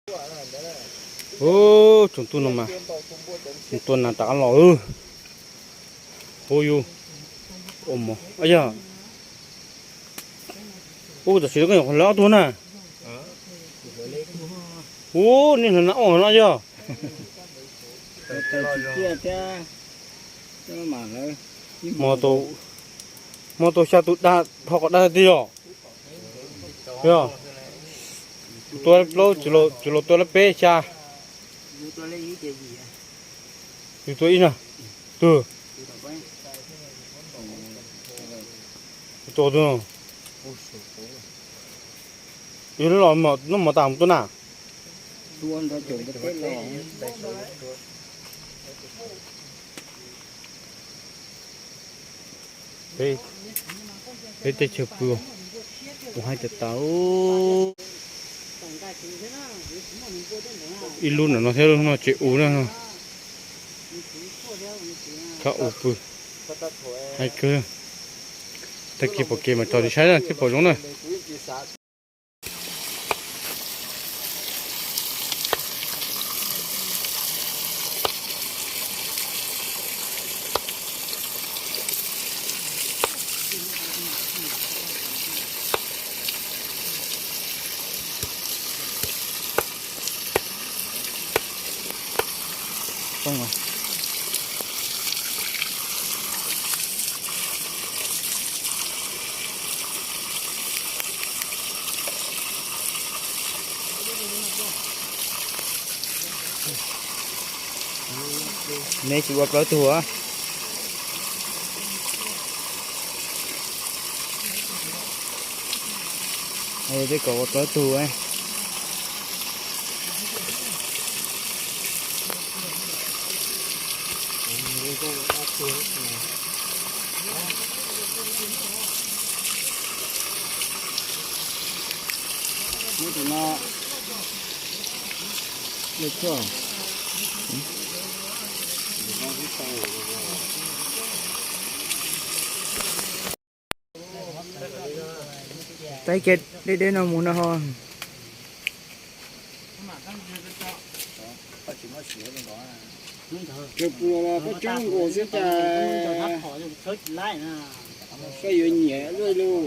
Ub, tsoom tuaj no mas, tua nas rov qab los. Ub, yus, ua mov, yog. Ub, tam sim no koj nyuam qhuav hlawv ob tug na. Ub, nej hlawv nas ua no yog. Hmo tau, hmo tau xya tus dag, dhau qhov dag tiag yog. Yog, tua plaub, tsis los tua lab peb xya. Yus tua ib na, twg? Tua twg? Yus los noj mov tas mus tua na. Peb teb chaws pw, ua haib tas tas. Ib lub ntawm no thiab lub no tseem ua na. Kab ua pw, haib kawg. Tag kis pom kev mas tso ris saib na thiaj pom zoo na. Neb tsis ua plaub tug a? Peb kom ua plaub tug. Tais kiag deb deb no mus no ho. Kawg pw los koj tseeb nkaus xwb cas, koj yuav nyiam luaj lug.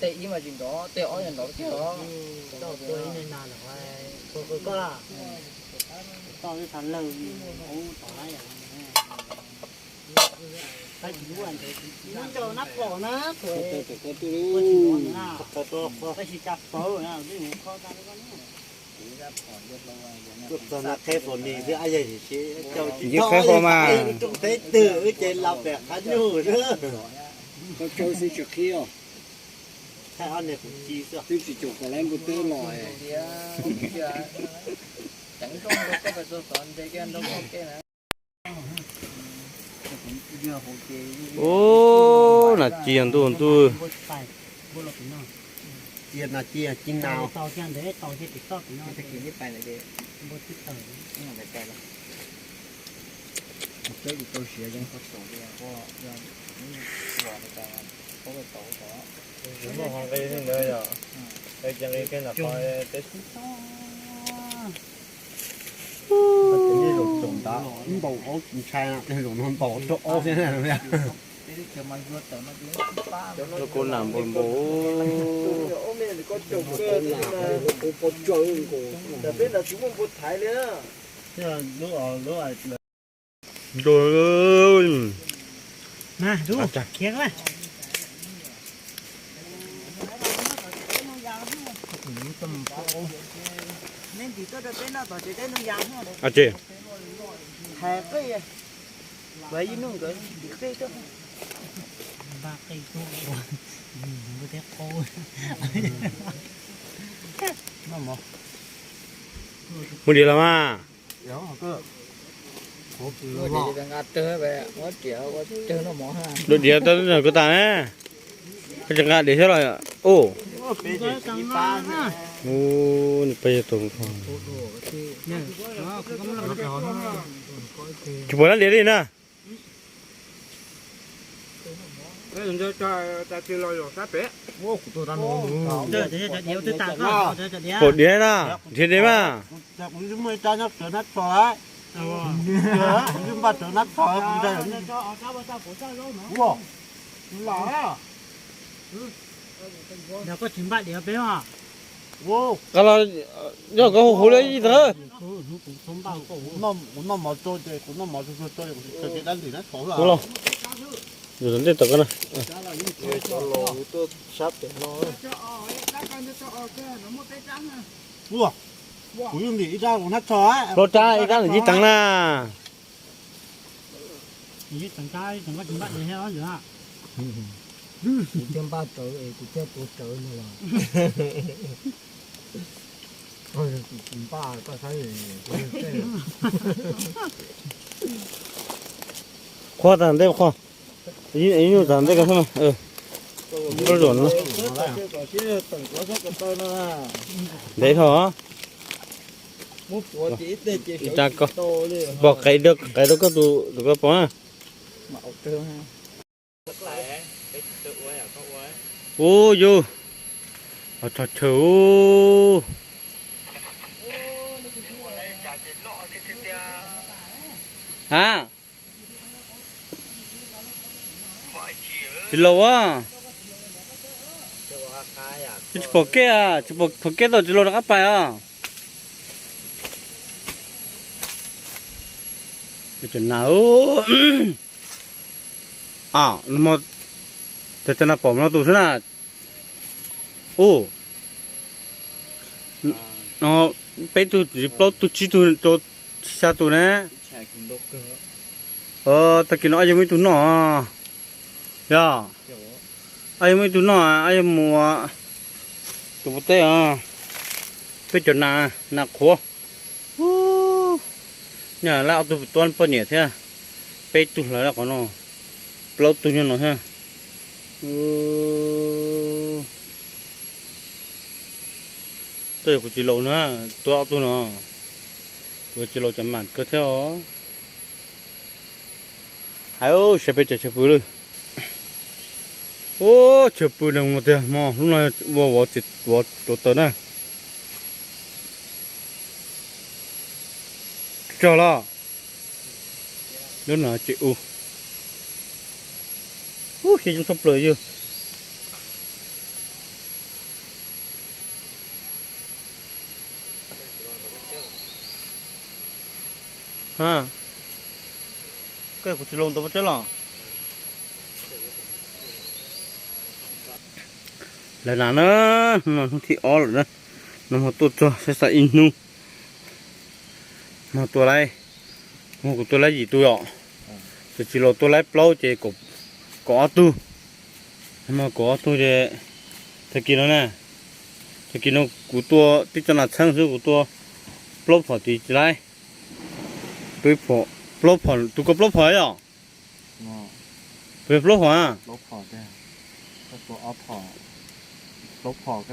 Tej ib mas tsis nrov, tej ob yog nrov kiag os. Koj txog na qheb fo nis xwb, ab yog tsis tau qheb fo mas. Rooj teb twg wb ces los pem qab nyuj xwb. Koj tsaug xwb tsis qhib os. Twb tsis caum kom lawv npua teb los. Ub, nas ci ntuj ntuj. Nas ci ci nau. Npaum ob ntshai, zaum no npaum rau ob thiab. Lub kub nas npaum npaum. Ces mus diam los mas. Dua diav tau koj tas na. Koj tseem nqa diav thiab los? Ub, ub, nws peb yog tus tsis pom lab diav li na. Pom diav na, nrhiav diav mas. Qab los yog koj hu hu li ib tag. Kuv los, yus ntej tau koj na. Hlob Rab, ib rab ntawm yij teev na. Kuv thiaj npaj rawv es kuv thiaj tua rawv no los. Kuv npaj koj saib. Qhuav tag ntej qhuav. Ib nyuag tag ntej ko xwb mas. Ntev dhau. Ib rab ko, pom qev rau koj tus, tus koj pom na. Ub yus, los tso chaw ub. Ha, tsis laus a. Tsis pom kev, tsis pom qhov kev tau tsis laus rov qab pais os. Cov nas, a, tes cov nas pom no tus xwb na. Ub, no peb tug, plaub tug, tsib tug rau xya tus ne. Tag kis no ob yog muaj ib tug noj. Yog, ob yog muaj ib tug noj, ob yog mus tus puas teb os. Peb cov nas, nas qhuav. Nyaj lawv ob tug tuab poj niam thiab. Peb tug hlawv qhov no, plaub tug nyob no thiab. Tej yog kuv tsis laus na, tuab ob tug no, kuv tsis laus cov mam kawg thiab os. Hais saib peb cov chaw pw lawm. Ub, chaw pw neeg mus tiag, hmo hnub no ua vov tsev vov tuav taws na. Tsis tsaug los? Lub no tsev ub. Ub, siab zoo tshaj plaws yog. Ha, koj kuv tsis laus ntawd pov tseg los? Lawv nas na, hnub no hnub thib ob lawm na. Nag hmo tuaj txog saib xav ib hnub. Hmo tua laib, hmo kuv tua laib yim tug yom. Tus tsis laus tua laib plaub ces kaum ob tug. Hmo kaum ob tug ces tag kis no na, tag kis no kuv tua tib txoj nas txheeb xwb kuv tua plaub phom tis tsis laib. Plaub phom, tus ko plaub phom yom? Plaub phom, plaub phom, plaub phom,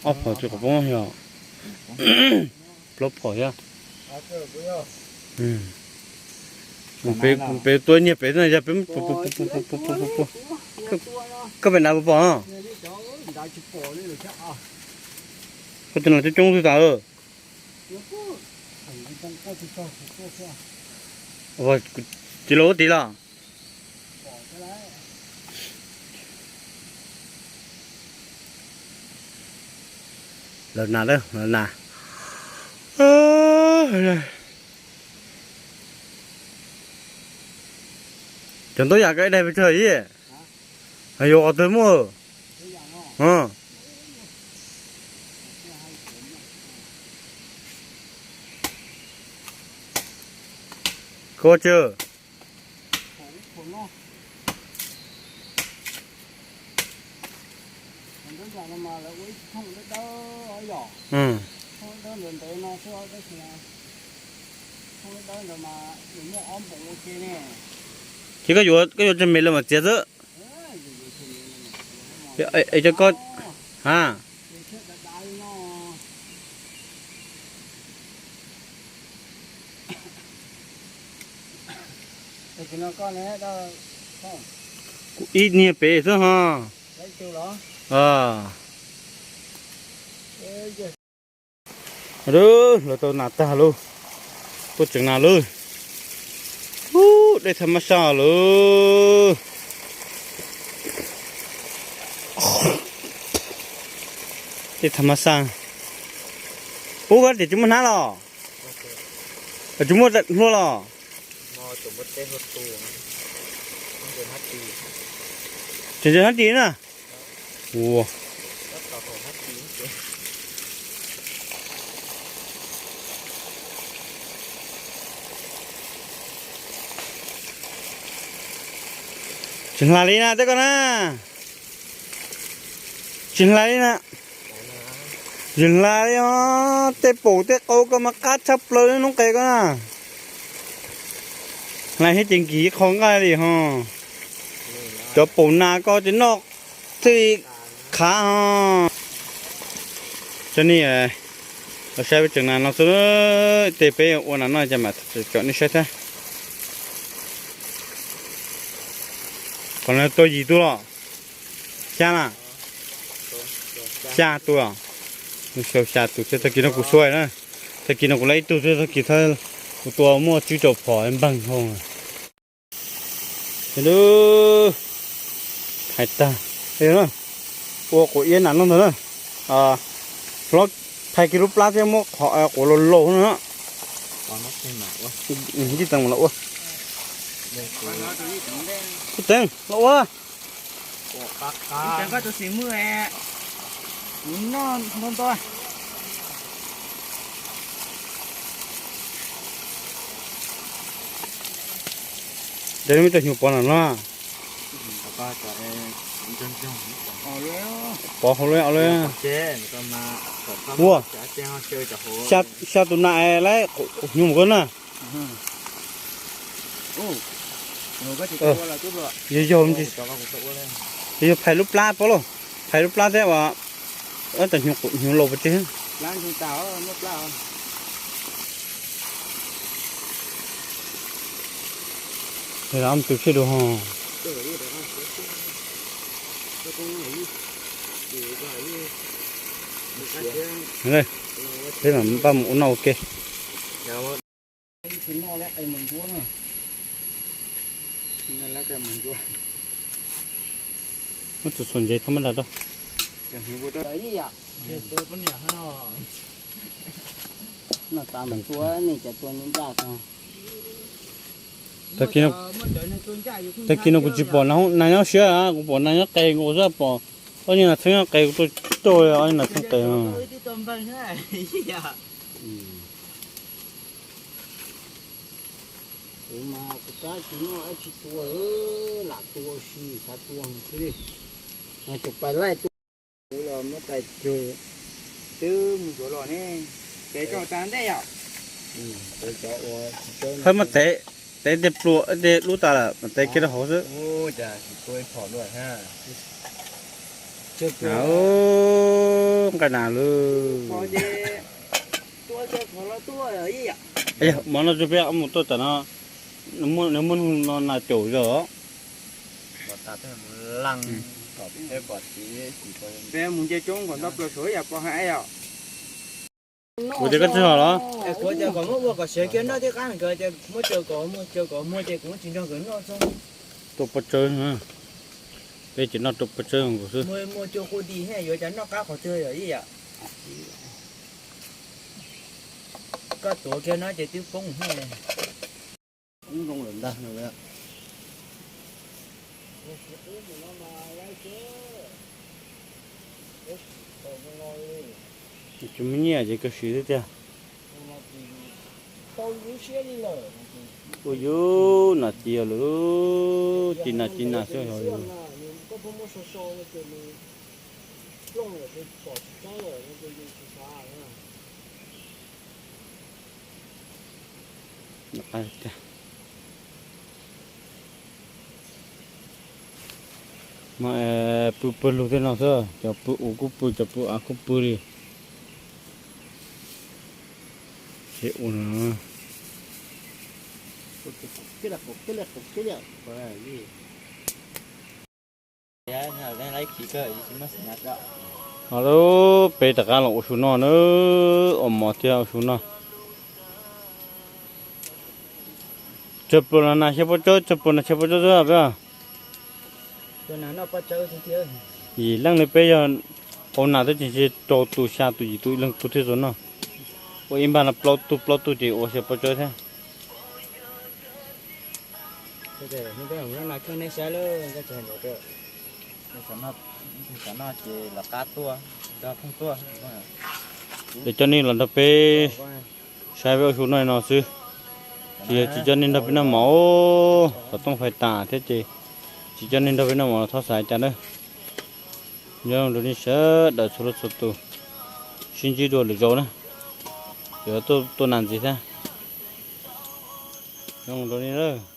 ob phom tsis kaum poob yog. Plaub phom thiab. Peb tua nyiag pem xwb na, yog peb, koj pem nav puas pom? Koj tus no coob coob xwb tas. Tsis laus ua tim los? Lawv nas, lawv nas. Cov ntaub yam koj ib daig pes tsawg ib? Yuav qhov twg muaj? Koj ua tsi? Ces koj yuav, koj yuav tseg me lawm mas txiav xwb. Es cov koj, ha. Kuv ib niag pem xwb ho. Lawv, lawv tau nas tag lauj, tuaj tseem nas lauj. Ub, dej thaj mab saj lauj. Dej thaj mab saj. Ub, koj tias tsis muaj hnab los? Tsis muaj hlua los? Tseem ntses hnab ris na. Ua, tsis hla li na tej koj na. Tsis hla li na. Tsis hla li os, tej paum tej qau koj mas qab tshaj plaws li noob qes koj na. Hla thiab ces nkis qho nqaij li ho. Cov paum nas koj ces noj thiaj li khav ho. Cov nej los saib peb tseem nas no xwb, tej peb ua nas noj ces mam tsom nej saib thiab. Qhov no tuaj yim tug los? Xya na? Xya tug os. Xya tus thiab, tag kis no kuv xuas na. Tag kis no kuv laib ib tug xwb, tag kis kuv tua muaj tsib rau phom npeeg hauv. Hais tag, ua quav iab nas no ntag na. Hlob, phais kiag lub plab thiab muab qhov quav laus laus no. Tib teev los ua. Tib teev los ua. Ces muab cov hnyuv pov no no. Pov hauv lawm, ua, xya tus nas laib hnyuv mus koj na. Yog yog, yog phais lub plab pov lauj, phais lub plab thiab ua, cov hnyuv laus pov tseg. Tus sij dua ho. Peb mam npaj mus ua noj ua ke. Muab txhua txhua ntses thab mab da rau. Tag kis no kuv tsis pom nas nyob siab, kuv pom nas nyob qes nkaus xwb, pom ob niag nas txheeb nyob qes, kuv tuaj tsis tau ob niag nas txheeb qes. Kuv mas kuv tab tsis muaj dab tsi tua, lam tua si xav tua xwb li. Tus pais laij tua kuv los muab tais cug twb mus yuav los ne. Tev tso tas ntej yom. Hab muab tev, tev tej pluas tej lub tas lawm mas tev kiag rau hauv xwb. Nqaij nas lawm. Mov no tsis peb mus tuaj tam no, nws muaj no nas caum zog. Peb mus nce coob kom nto plaws suav yam pos hais yom. Kuv tias koj tsis hos los? Kuv tias kom muab ua kom siav kiag noj thiab qab, nkawd tias muab caw kom muag, caw kom muag ces kuv muab tsis nrog nkawd noj xwb. Tua pov tsawb, peb ces noj tua pov tsawb nkaus xwb. Muag cuag qub di thiab yuav cas noj qab qhov twg yom ib yam. Koj tuav kiag no ces twb poob thiab. Tsis muaj nyiaj ces kawg siv xwb tiag. Ua yus nas cia lawm, ci nas ci nas xwb. Mas pw pawg lug tej no xwb, cov pw ub kuj pw, cov pw av kuj pw li. Ces ua no, Ho lub peb rov qab los ua su no na, ua mov thiab ua su no. Tsawg pluas los nas xya pob tsawb, tsawg pluas nas xya pob tsawb xwb peb. Yim leej li peb yog ua nas twb tsis rau tus xya tus yim tus ib leeg tug thiaj txaus noj. Ua ib npag no plaub tug plaub tug ces ua xya pob tsawb thiab. Ces coj nej los nrog peb saib peb ua su no no xwb. Tsis yog tsis coj nej nrog peb noj mov, xov tooj fais tas thiab ces tsis coj nej nrog peb noj mov los txhob xav cas na. Nyob zoo rau nej sawv daws txhua leej txhua tus, sib ntsib dua lwm zaus na. Yuav tuaj nas ntxiv thiab. Nyob zoo rau nej.